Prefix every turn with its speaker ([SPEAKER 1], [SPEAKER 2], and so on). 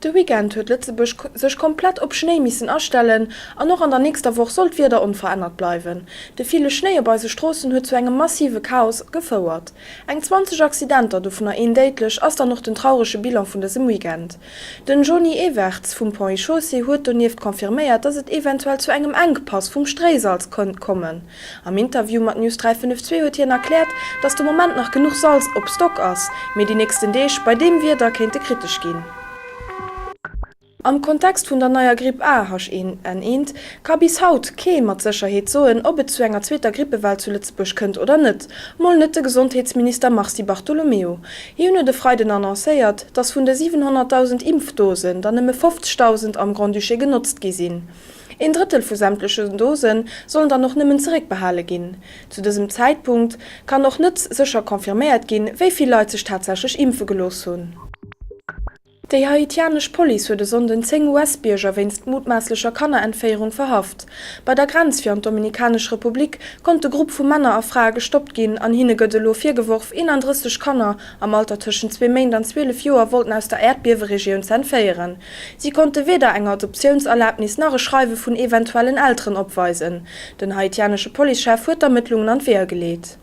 [SPEAKER 1] De Weekend huet Lëtzebuerg sech komplett op Schnéi missen astellen an och an der nächster Woch soll d'Wieder onverännert bleiwen. De ville Schnéi op eise Stroossen huet zu engem massive Chaos gefouert. Eng 20 Accidenter, dovunner een déidlech, ass dann och den traurege Bilan vun dësem Weekend. Den Jony Everts vum Ponts et Chaussées huet donieft confirméiert, dass et eventuell zu engem Enkpass vum Stréisalz kënnt kommen. Am Interview mat News 352 huet hien erkläert, dass de Moment nach genuch Salz op Stock ass, mee déi nächsten Deeg bei deem Wieder kéinte kritesch ginn. Am Kontext vun der neier Gripp A, H1N1, ka bis haut kee mat Sécherheet soen, ob et zu enger zweeter Grippewell zu Lëtzebuerg kënnt oder net. Mol net de Gesondheetsminister Mars Di Bartolomeo. Hien huet e Freiden annoncéiert, datt vun de 700.000 Impfdosen der nëmme 50.000 am Grand-Duché genotzt gi sinn. Een Drëttel vu sämtlechen Dose sollen dann och nëmmen zeréckbehale ginn. Zu dësem Zäitpunkt kann och net sécher confirméiert ginn, wéi vill Leit sech tatsächlech impfe gelooss hunn. Déi haitianesch Police huet e Sonnden 10 US-Bierger wéinst mutmaasslecher Kannerentféierung verhaft. Bei der Grenz fir an d'Dominikanesch Republik konnt de Grupp vu Männer a Frae gestoppt ginn an hinne gëtt elo virgeworf, 31 Kanner am Alter tëschent zwee Méint an 12 Joer wollten aus der Äerdbieweregioun z'entféieren. Si konnte weder eng Adoptiounserlabnis nach e Schreiwe vun eventuellen Elteren opweisen. Den haitianesche Policechef huet d'Ermëttlungen an d'Weeër geleet.